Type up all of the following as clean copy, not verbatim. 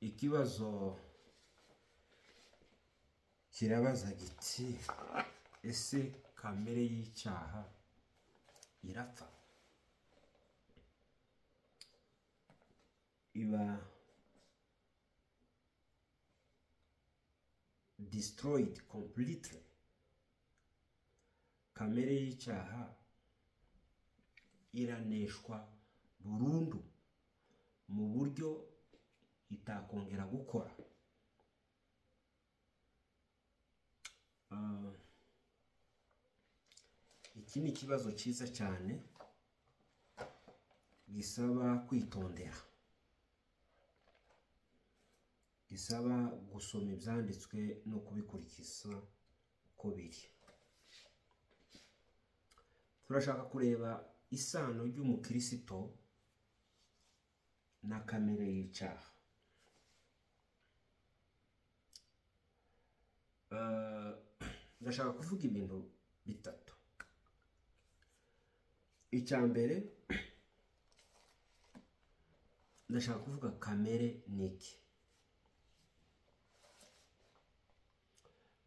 Ikibazo kirabaza giti: ese kamere y'icyaha irapfa? Iba destroyed completely? Kamere y'icyaha iraneshwa burundu mu buryo itakongera gukora? Iki ni ikibazo cyiza cyane gisaba kwitondera, gisaba gusoma ibyanditswe no kubikurikiza uko biri. Turashaka kureba isano ry'umukristo na kamere y'icyaha. Ndashaka kuvuga ibintu bitatu. Icya mbere, ndashaka kuvuga kamere ni iki.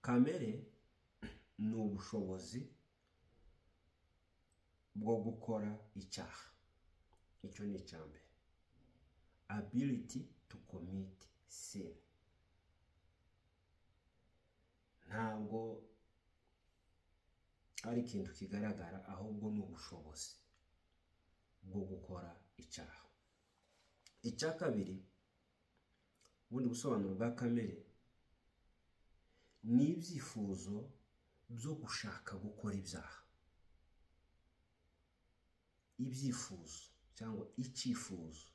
Kamere ni ubushobozi bwo gukora icyaha. Icyo ni icya mbere, ability to commit sin. Ntabwo ari ikintu kigaragara, ahubwo ni ubushobozi bwo gukora icyaha. Icya kabiri, ubundi busobanuro bwa kamere ni ibyifuzo byo gushaka gukora ibyaha. Ibyifuzo cyangwa icyifuzo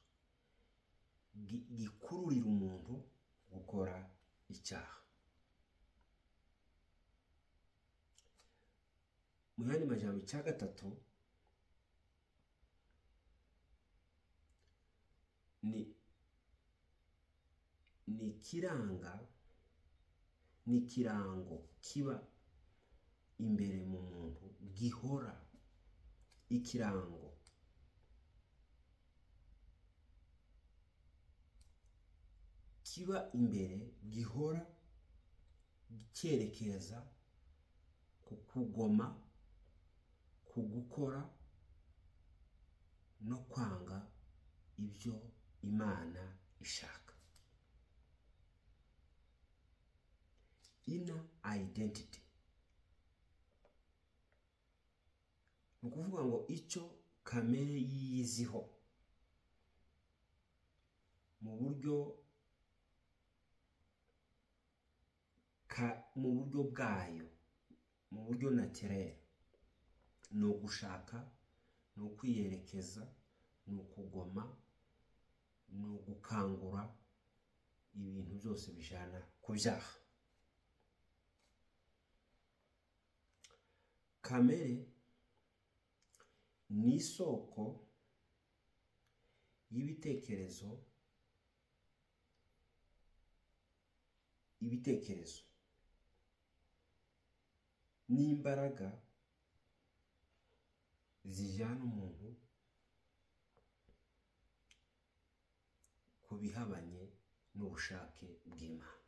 gikururira umuntu gukora icyaha. Mu yandi majambo, icya gatatu ni ikiranga, ni ikirango kiba imbere mu muntu gihora, ikirango kiba imbere gihora cyerekeza ku kugoma, ku gukora no kwanga ibyo Imana ishaka. Inner identity ni ukuvuga ngo icyo kamere yiyiziho mu buryo mu buryo bwayo, mu buryo naturel, ni ugushaka, ni ukwiyerekeza, ni ukugoma, ni ugukangura ibintu byose bijana ku byaha. Kamere ni isoko y'ibitekerezo, ibitekerezo n'imbaraga zijyana umuntu ku bihabanye n'ubushake bw'Imana.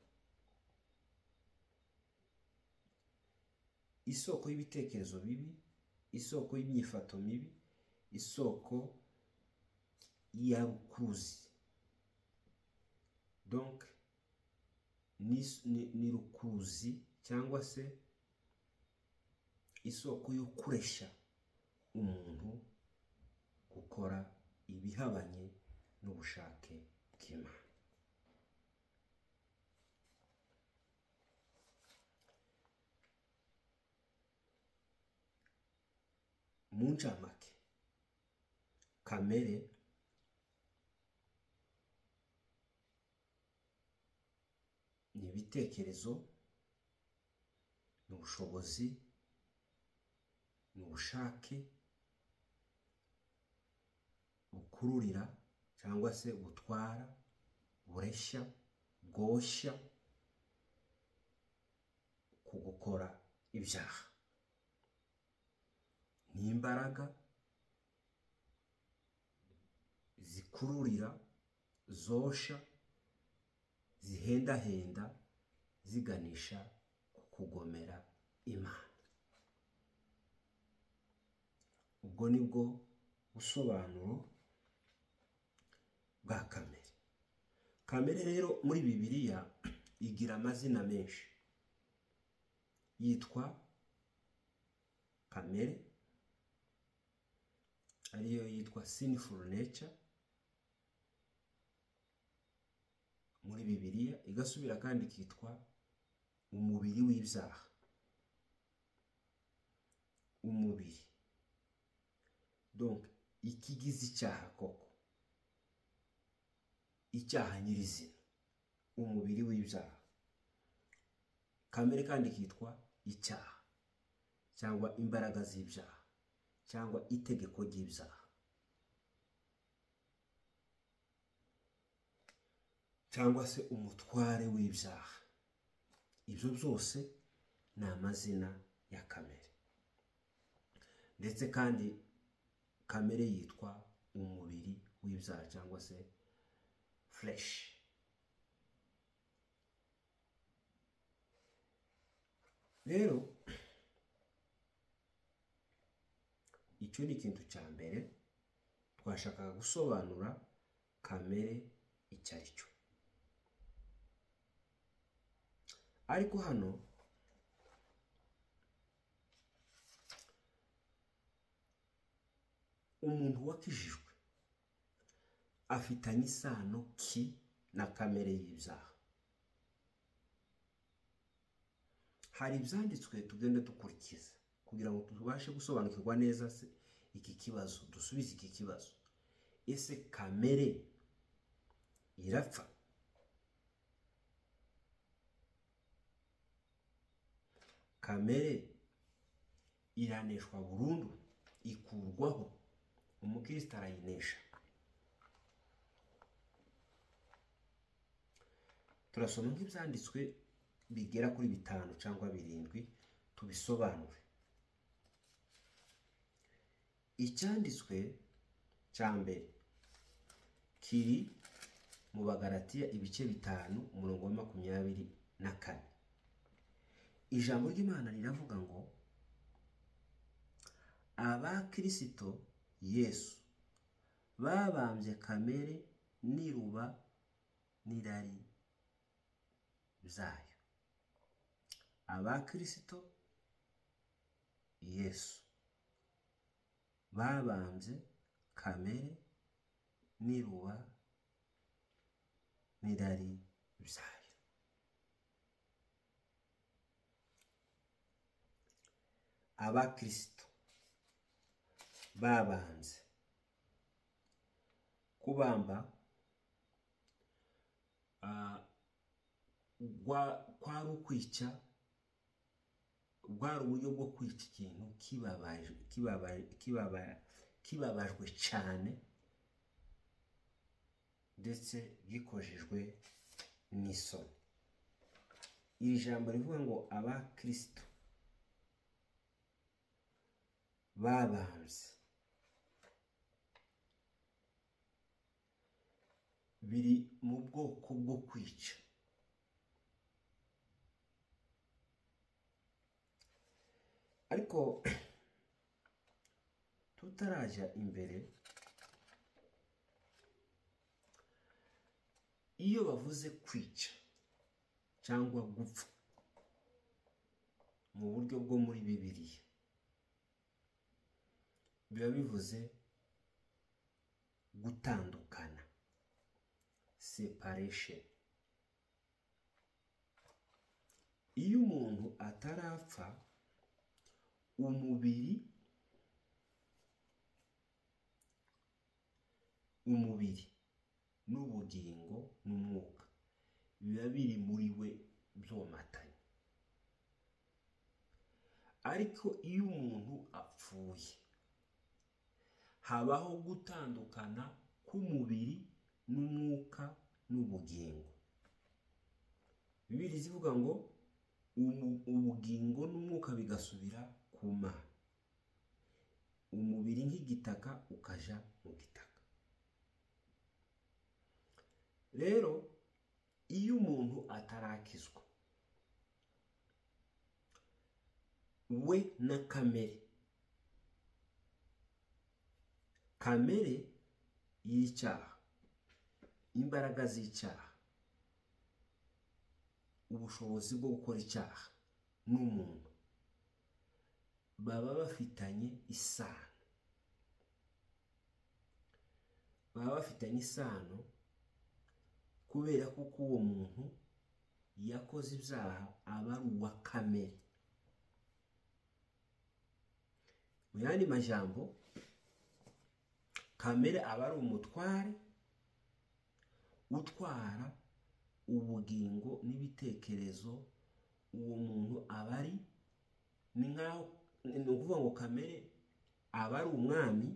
Isoko y'ibitekerezo bibi, isoko y'imyifato mibi, isoko ya rukuruzi. Donc ni rukuruzi cyangwa se isoko yo kuresha umuntu gukora ibihabanye n'ubushake bw'Imana. Mu ncamake, kamere ni ibitekerezo, ni ubushobozi, ni ubushake bukururira cyangwa se butwara, bureshya, bwoshya ku gukora ibyaha. Ni imbaraga zikururira, zosha zihendahenda ziganisha ku kugomera Imana. Ubwo nibwo busobanuro bwa kamere. Kamere rero muri Bibiliya igira amazina menshi. Yitwa kamere, ariyo yitwa sinful nature muri Bibiliya, igasubira kandi ikitwa umubiri w'ibyaha. Umubiri donc ikigize icyaha koko, icyaha nyirizina, umubiri w'ibyaha. Kamere kandi ikitwa icyaha cyangwa imbaraga z'ibyaha cyangwa itegeko ry'ibyaha cyangwa se umutware w'ibyaha. Ibyo byose ni amazina ya kamere. Ndetse kandi kamere yitwa umubiri w'ibyaha cyangwa se flesh. Rero icyo ni ikintu cya mbere twashakaga gusobanura kamere icyo ari cyo. Ariko hano umuntu wakijijwe afitanye isano ki na kamere y'ibyaha? Hari ibyanditswe tugenda dukurikiza kugira ngo tubashe gusobanukirwa neza iki kibazo, dusubize iki kibazo. Ese kamere irapfa? Kamere iraneshwa burundu, ikurwaho, umukristo arayinesha. Turasoma nk'ibyanditswe bigera kuri 5 cyangwa 7 tubisobanure. Icyanditswe cya mbere kiri mu Bagalatiya ibice 5 umurongo wa 24. Ijambo ry'Imana riravuga ngo abakirisito Yesu babambye kamere n'iruba n'irari byayo. Abakirisito Yesu babambye kamere n'iruba n'irari byayo. Abakirisito babambye. Kubamba kwari ukwica, bwari uburyo bwo kwica ikintu kibabajwe cyane ndetse gikojejwe n'isoni. Iri jambo rivuga ngo abakirisito babambye biri mu bwoko bwo kwica. Ariko tutaraja imbere, iyo bavuze kwica cyangwa gupfa mu buryo bwo muri Bibiliya, biba bivuze gutandukana, separation. Iyo umuntu atarapfa, umubiri n'ubugingo n'umwuka biba biri muri we byomatanye. Ariko iyo umuntu apfuye, habaho gutandukana k'umubiri n'umwuka n'ubugingo. Bibiliya ivuga ngo ubugingo n'umwuka bigasubira ku Mana, umubiri nk'igitaka ukaja mu gitaka. Rero Iyo umuntu atarakizwa, we na kamere, kamere y'icyaha, imbaraga z'icyaha, ubushobozi bwo gukora icyaha n'umuntu baba bafitanye isano, baba bafitanye isano kubera ko uwo muntu yakoze ibyaha aba ari uwa kamere. Mu yandi majambo, kamere aba ari umutware utwara ubugingo n'ibitekerezo. Uwo muntu aba ari ni nkaho, ni ukuvuga ngo kamere aba ari umwami,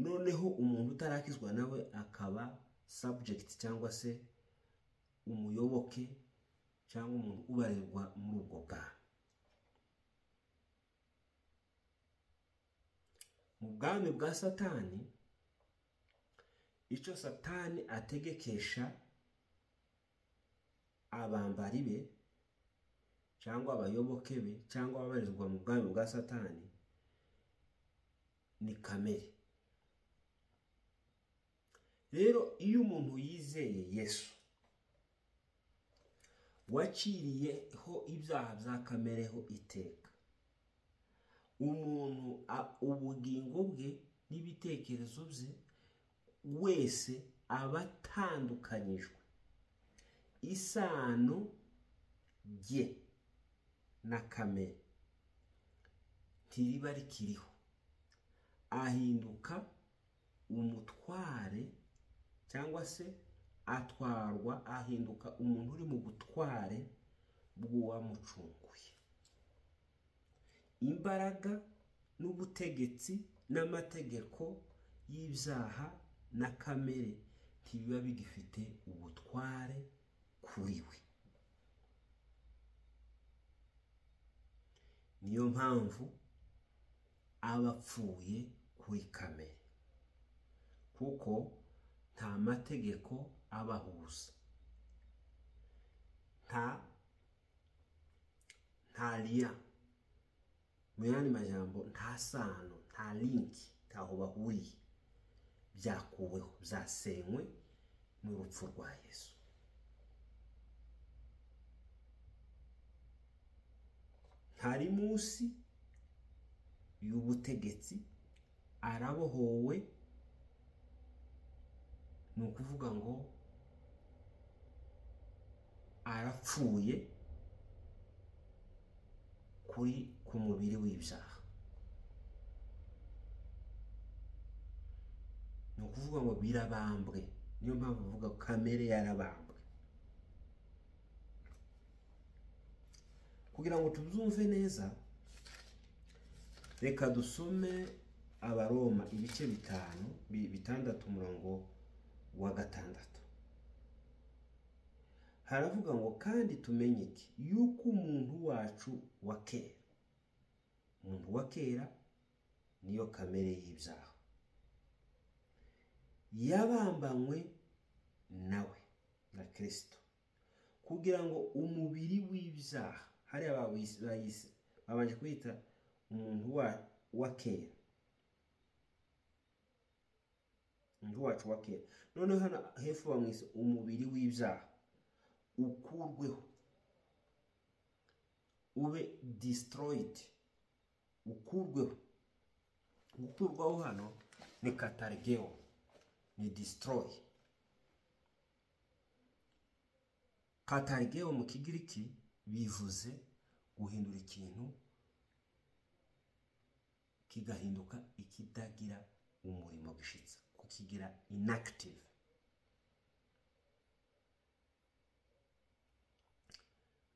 noneho umuntu utarakizwa nawe akaba subject cyangwa se umuyoboke cyangwa umuntu ubarirwa muri ubwo bwami. Mu bwami bwa Satani, icyo Satani ategekesha abambari be cyangwa abayoboke be cyangwa ababarizwa mu bwami bwa Satani ni kamere. Rero iyo umuntu yizeye Yesu waciriyeho ibyaha bya kamereho iteka, umuntu ubugingo bwe n'ibitekerezo bye wese aba atandukanyijwe isano rye na kamere ntiriba rikiriho, ahinduka umutware cyangwa se atwarwa, ahinduka umuntu uri mu butware bw'uwamucunguye. Imbaraga n'ubutegetsi n'amategeko y'ibyaha na kamere ntibiba bigifite ubutware kuri we. Niyo mpamvu aba apfuye kuri kamere, kuko nta mategeko abahuza, nta liya, mu yandi majambo nta sano, nta linki, ntaho bahuriye, byakuweho, byasenywe n'urupfu rwa Yesu. Ntari munsi y'ubutegetsi, arabohowe. Ni ukuvuga ngo arapfuye kuri ku mubiri w'ibyaha. Ni ukuvuga ngo birabambwe. Niyo mpamvu bavuga kamere yarabambwe. Kugira ngo tubyumve neza, reka dusome Abaroma ibice 5, 6 umurongo wa 6. Haravuga ngo kandi tumenye iki, yuko umuntu wacu wa kera, umuntu wa kera niyo kamere y'ibyaha, yabambanywe nawe na Kristo, kugira ngo umubiri w'ibyaha, hariya babanje kwita umuntu wa kera, umuntu wacu wa kera, noneho hano hepfo bamwise umubiri w'ibyaha, ukurweho, ube destroyed, ukurweho. Gukurwaho hano ni katargeo, ni destroy. Katargeo mu Kigiriki bivuze guhindura ikintu kigahinduka ikitagira umurimo gishitsa, kukigira inactive.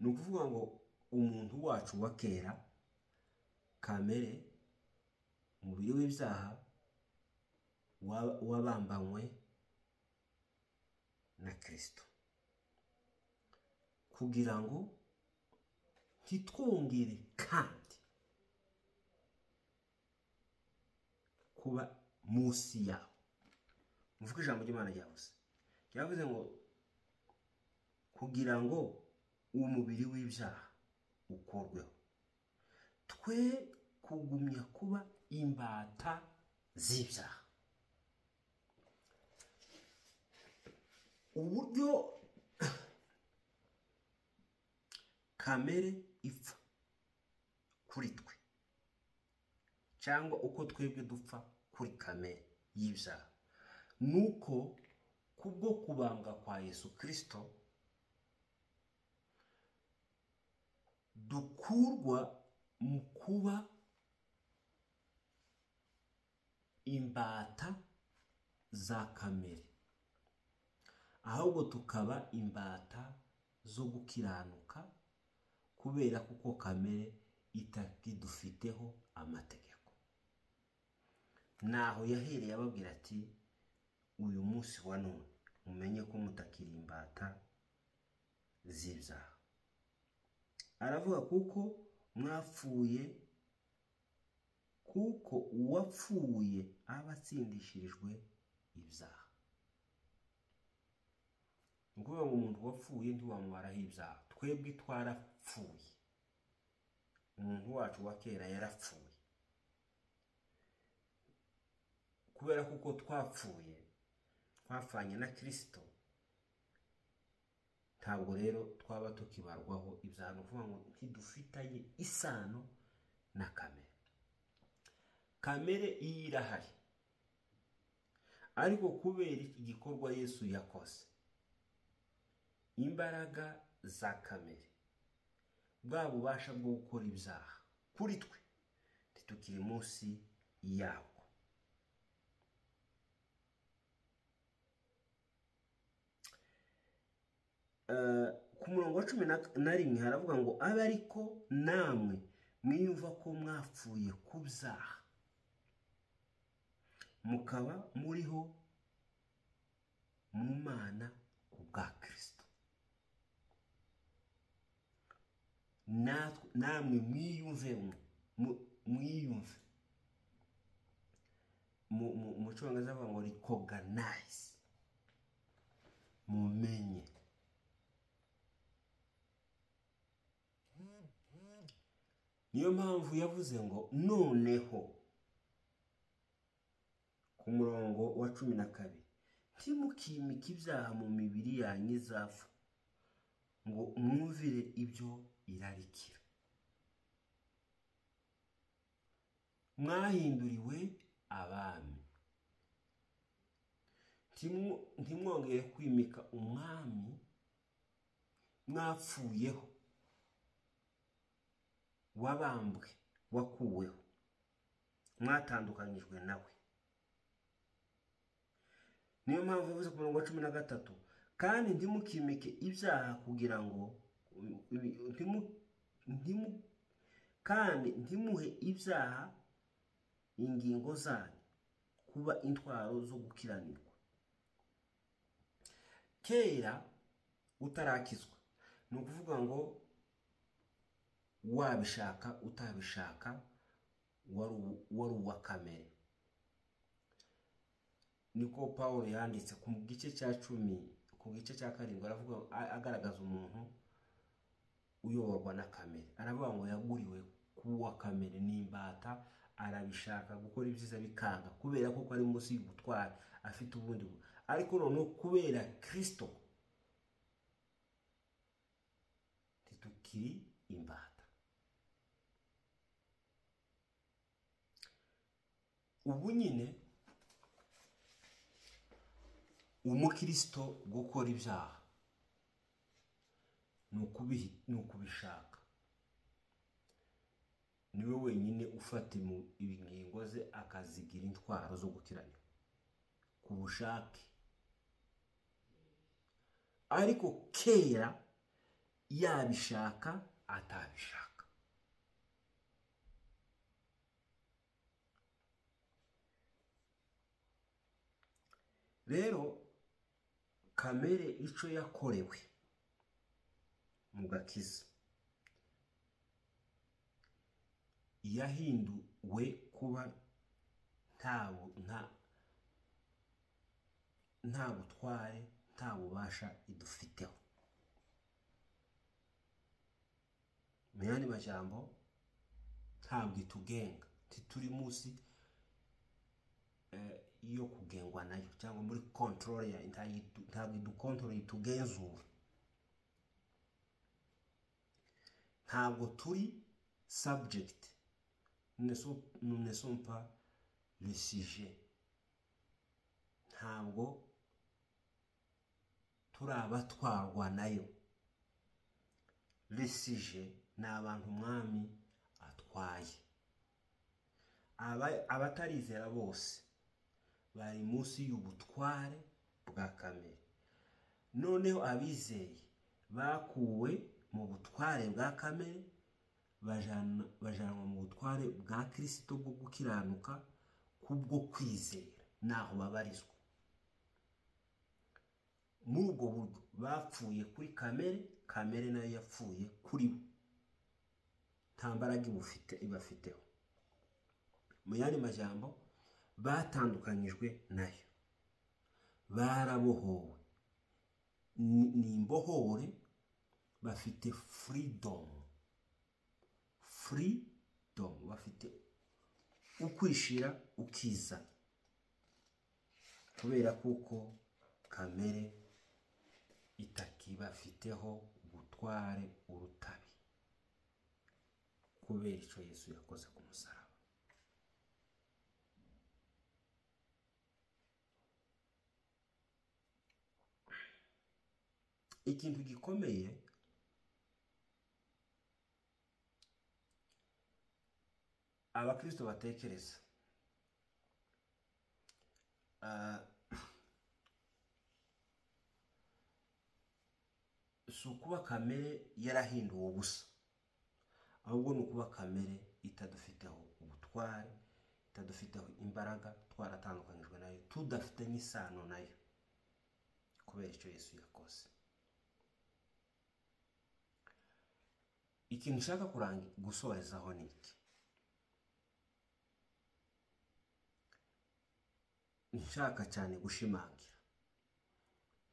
Ni ukuvuga ngo umuntu wacu wa kera, kamere, umubiri w'ibyaha wabambanywe na Kristo, kugira ngo ntitwongere kandi kuba munsi yawo. Muvuge ijambo ry'Imana ryavuze. Ryavuze ngo kugira ngo umubiri w'ibyaha ukorweho, twe kugumya kuba imbata z'ibyaha. Uburyo kamere ipfa kuri twe cyangwa uko twebwe dupfa kuri kamere y'ibyaha, nuko kubwo kubambwa kwa Yesu Kristo dukurwa mu kuba imbata za kamere, ahubwo tukaba imbata zo gukiranuka, kubera kuko kamere itakidufiteho amategeko. Naho yahereye ababwira ati uyu munsi wa none mumenye ko mutakiri imbata z'ibyaha. Aravuga kuko mwapfuye, kuko uwapfuye aba atsindishirijwe ibyaha. Ni ukuvuga ngo umuntu wapfuye ntiwamubaraho ibyaha. Twebwe twarapfuye, umuntu wacu wa kera yarapfuye. Kubera kuko twapfuye, twapfanye na Kristo, ntabwo rero twaba tukibarwaho ibyaha. Ni ukuvuga ngo ntidufitanye isano na kamere. Kamere iyi irahari, ariko kubera igikorwa Yesu yakoze, imbaraga za kamere, bwa bubasha bwo gukora ibyaha kuri twe, ntitukiri munsi yabwo. Ku murongo wa 11 haravuga ngo abe ariko namwe mwiyumva ko mwapfuye ku byaha, mukaba muriho mu Mana ku bwa Kristo. Namwe mwiyumve, mwiyumve mu cyongereza bavuga ngo recognize, mumenye. Niyo mpamvu yavuze ngo noneho ku murongo wa 12, ntimukimike ibyaha mu mibiri yanyu izapfa, ngo mwumvire ibyo irarikira. Mwahinduriwe abami, ntimwongere kwimika umwami mwapfuyeho, wabambwe, wakuweho, mwatandukanyijwe nawe. Niyo mpamvu yavuze ku murongo wa 13, kandi ntimukimike ibyaha kugira ngo kandi ntimuhe ibyaha ingingo zanyu kuba intwaro zo gukiranirwa. Kera utarakizwa, ni ukuvuga ngo wabishaka utabishaka, wari uwa kamere. Niko Paulo yanditse ku gice cya 10, ku gice cya 7, aravuga agaragaza umuntu uyoborwa na kamere. Aravuga ngo yaguriwe kuwa kamere n'imbata, arabishaka gukora ibyiza bikanga, kubera ko ari munsi y'ubutware, afite ubundi. Ariko noneho kubera Kristo ntitukiri imbata. Ubu nyine umukristo gukora ibyaha ni ukubishaka. Niwe wenyine ufata ingingo ze akazigira intwaro zo gukiranirwa ku bushake. Ariko kera yabishaka atabishaka. Rero kamere ico yakorewe mu gakiza yahinduwe kuba nta nta butware, nta bubasha idufiteho. Mu yandi majambo, ntabwo itugenga, ntituri munsi yo kugengwa nayo cyangwa muri control ya, ntabwo idukontorora, itugenzura. Ntabwo turi subject, nous ne sommes pas le sujet, ntabwo turi abatwarwa nayo. Le sujet ni abantu umwami atwaye. Abatarizera bose bari munsi y'ubutware bwa kamere. Noneho abizeye bakuwe mu butware bwa kamere bajanwa mu butware bwa Kristo bwo gukiranuka kubwo kwizera, naho babarizwa. Muri ubwo buryo bapfuye kuri kamere, kamere nayo yapfuye kuri bo, nta mbaraga ibafiteho. Mu yandi majambo, batandukanyijwe nayo, barabohowe, ni imbohore, bafite freedom, freedom, bafite ukwishira ukizana, kubera kuko kamere itakibafiteho ubutware urutabi, kubera icyo Yesu yakoze ku musaraba. Ikintu gikomeye abakristo batekereza, si ukuba kamere yarahinduwe ubusa, ahubwo ni ukuba kamere itadufiteho ubutware, itadufiteho imbaraga, twaratandukanyijwe nayo, tudafite n'isano nayo, kubera icyo Yesu yakoze. Ikintu nshaka gusorezaho ni iki: nshaka cyane gushimangira,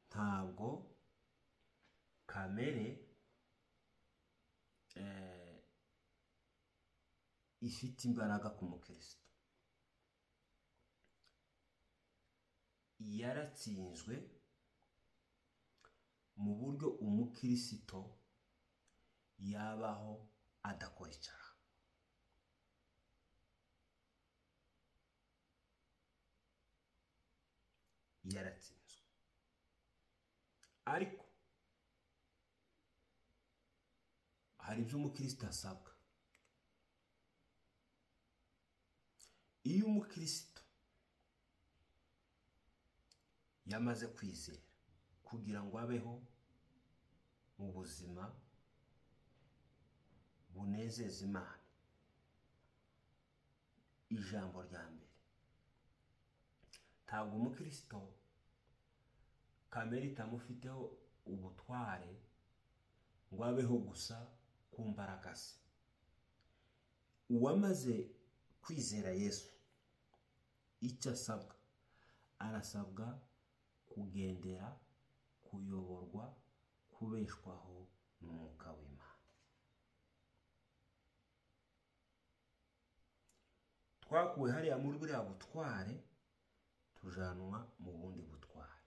ntabwo kamere ifite imbaraga ku mukristo. Yaratsinzwe mu buryo umukristo yabaho adakora icyaha. Yaratsinzwe. Ariko hari ibyo umukristo asabwa. Iyo umukristo yamaze kwizera kugira ngo abeho mu buzima bunezeza Imana, ijambo rya mbere, ntabwo umukristo kamere itamufiteho ubutware ngo abeho gusa ku mbaraga ze. Uwamaze kwizera Yesu, icyo asabwa, arasabwa kugendera, kuyoborwa, kubeshwaho n'Umwuka w'Imana. Twakuwe hariya muri buriya butware, tujanwa mu bundi butware.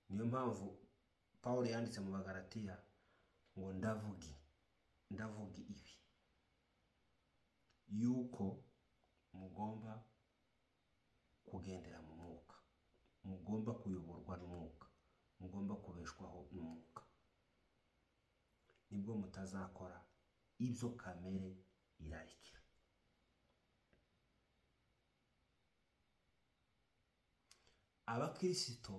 Niyo mpamvu Pawulo yanditse mu Bagalatiya ngo ndavuga ibi, yuko mugomba kugendera mu mwuka, mugomba kuyoborwa n'umwuka, mugomba kubeshwaho n'umwuka, nibwo mutazakora ibyo kamere irarikira. Abakristo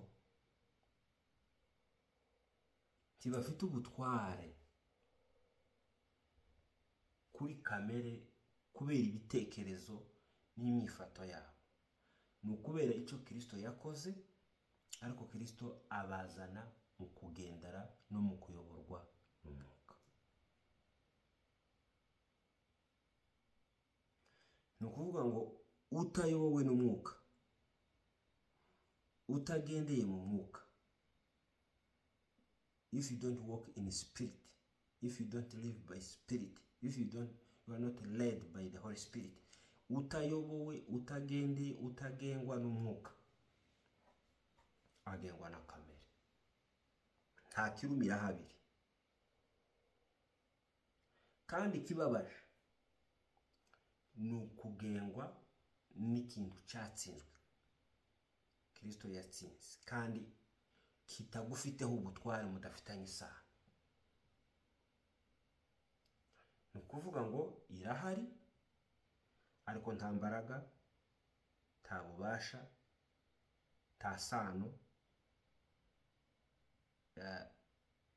ntibafite ubutware kuri kamere kubera ibitekerezo n'imyifato yabo, ni ukubera icyo Kristo yakoze, ariko Kristo abazana mu kugendera no mu kuyoborwa n'umwuka. Ni ukuvuga ngo Utayobowe n'umwuka, utagendeye mu mwuka, if you don't walk in spirit, if you don't live by spirit, if you don't, you are not led by the Holy Spirit, utayobowe, utagendeye, utagengwa n'umwuka, agengwa na kamere. Nta kirumira habiri. Kandi kibabaje ni ukugengwa n'ikintu cyatsinzwe, Kristo yatsinze, kandi kitagufiteho ubutware, mudafitanye isano. Ni ukuvuga ngo irahari, ariko nta mbaraga, nta bubasha, nta sano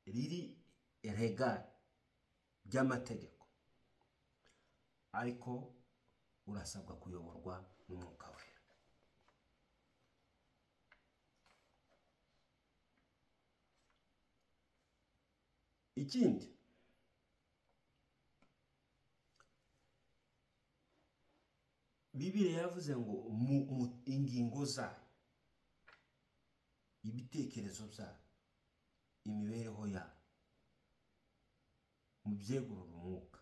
riri regari ry'amategeko, ariko urasabwa kuyoborwa n'umwuka wera. Ikindi, Bibiliya yavuze ngo mu ingingo zayo, ibitekerezo byayo, imibereho yayo, mubyegurure umwuka,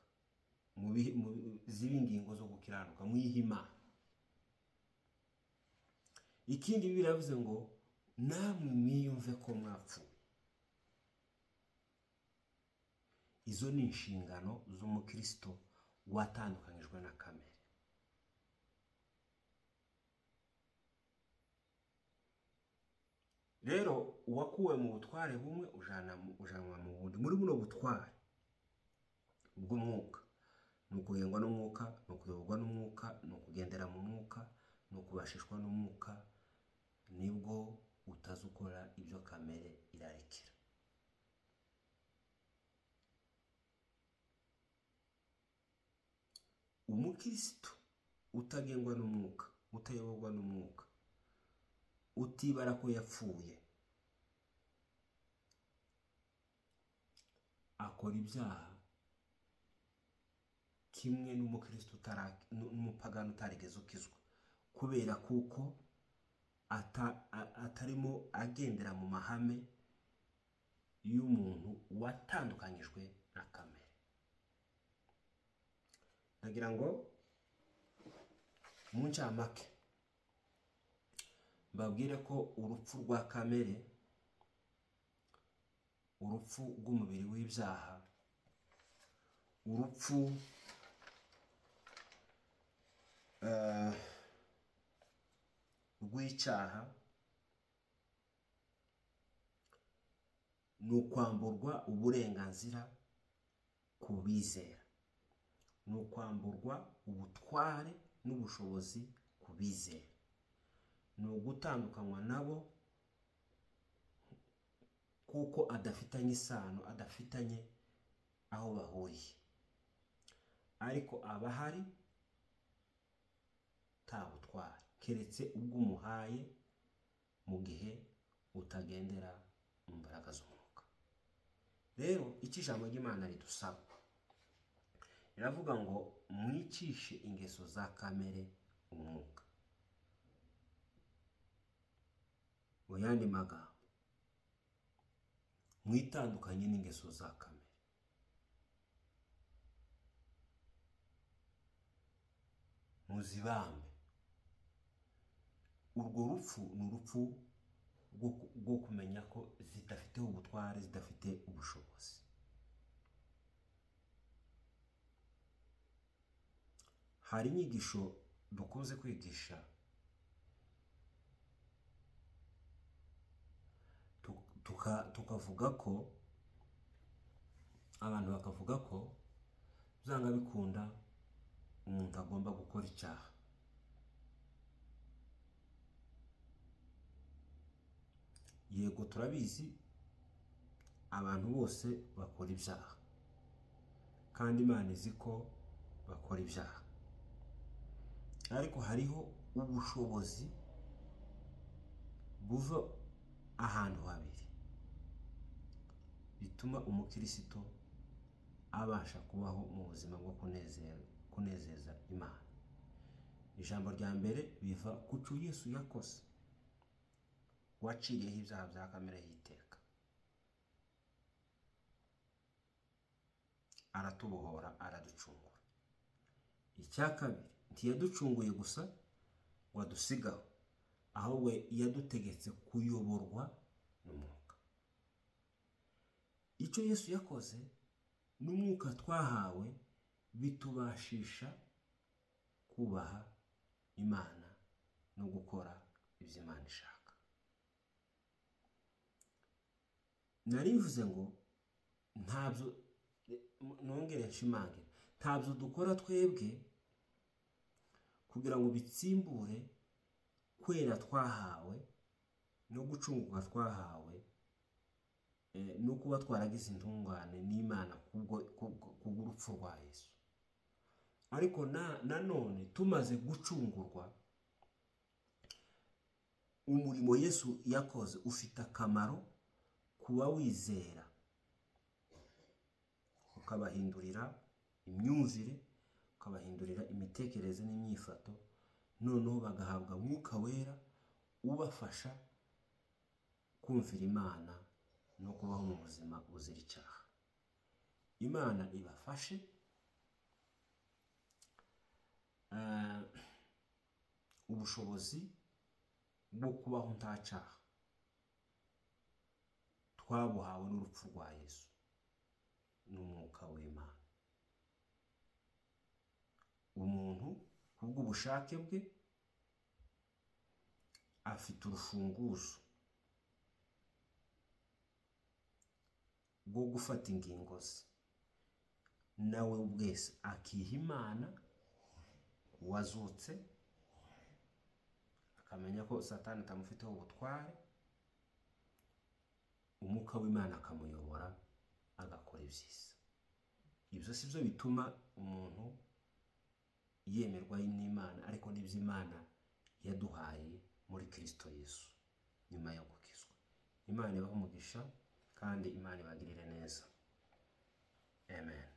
zibe ingingo zo gukiranuka, mwihe Imana. Ikindi Bibiliya yavuze ngo namwe mwiyumve ko mwapfuye. Izo ni inshingano z'umukristo watandukanyijwe na kamere. Rero uwakuwe mu butware bumwe ujanwa mu bundi. Muri buno butware bw'umwuka, ni ukugengwa n'umwuka, ni ukuyoborwa n'umwuka, ni ukugendera mu mwuka, ni ukubashishwa n'umwuka, nibwo utazukora ibyo kamere irarikira. Umukristo utagengwa n'umwuka, utayoborwa n'umwuka, utibara ko yapfuye, akora ibyaha kimwe n'umukristo n'umupagani utarigeze ukizwa, kubera kuko atarimo agendera mu mahame y'umuntu watandukanyijwe na kamere. Ndagira ngo mu ncamake mbabwire ko urupfu rwa kamere, urupfu rw'umubiri w'ibyaha, urupfu rw'icyaha, ni ukwamburwa uburenganzira ku bizera, ni ukwamburwa ubutware n'ubushobozi ku bizera, ni ugutandukanywa nabo kuko adafitanye isano, adafitanye aho bahuriye, ariko abahari nta butware keretse ubwo umuhaye mu gihe utagendera mu mbaraga z'umwuka. Rero icyo ijambo ry'Imana ridusaba, riravuga ngo mwicishe ingeso za kamere umwuka. Mu yandi magambo, mwitandukanye n'ingeso za kamere. Muzibambe. Urwo rupfu ni urupfu rwo kumenya ko zidafite ubutware, zidafite ubushobozi. Hari inyigisho dukunze kwigisha tukavuga ko abantu bakavuga ko byanga bikunda umuntu agomba gukora icyaha. Yego turabizi abantu bose bakora ibyaha, kandi Imana izi ko bakora ibyaha, ariko hariho ubushobozi buva ahantu habiri bituma umukristo abasha kubaho mu buzima bwo kunezeza Imana. Ijambo rya mbere biva ku cyo Yesu yakoze, waciriyeho ibyaha bya kamere y'iteka, aratubohora, araducungura. Icya kabiri, ntiyaducunguye gusa ngo adusigaho, ahubwo yadutegetse kuyoborwa n'umwuka. Icyo Yesu yakoze n'umwuka twahawe bitubashisha kubaha Imana no gukora ibyo Imana ishaka. Narivuze ngo ntabyo, nongere nshimangira, ntabyo dukora twebwe kugira ngo bitsimbure kwera twahawe no gucungurwa twahawe no kuba twaragize intungane n'Imana kubw'urupfu rwa Yesu. Ariko nanone tumaze gucungurwa, umurimo Yesu yakoze ufite akamaro kuba wizera, ukabahindurira imyumvire, ukabahindurira imitekerereze n'imyifato, noneho bagahabwa Mwuka Wera ubafasha kumvira Imana no kubaho mu buzima buzira icyaha. Imana ibafashe ubushobozi bwo kubaho nta cyaha twabuhawe n'urupfu rwa Yesu n'umwuka w'Imana. Umuntu kubw'ubushake bwe afite urufunguzo rwo gufata ingingo ze, nawe ubwese akiha Imana wazutse, akamenya ko Satani atamufiteho ubutware, umwuka w'Imana akamuyobora agakora ibyiza. Ibyo si byo bituma umuntu yemerwa n'Imana, ariko n'ibyo Imana yaduhaye muri Kristo Yesu nyuma yo gukizwa. Imana ibahe umugisha kandi Imana ibagirire neza. Amen.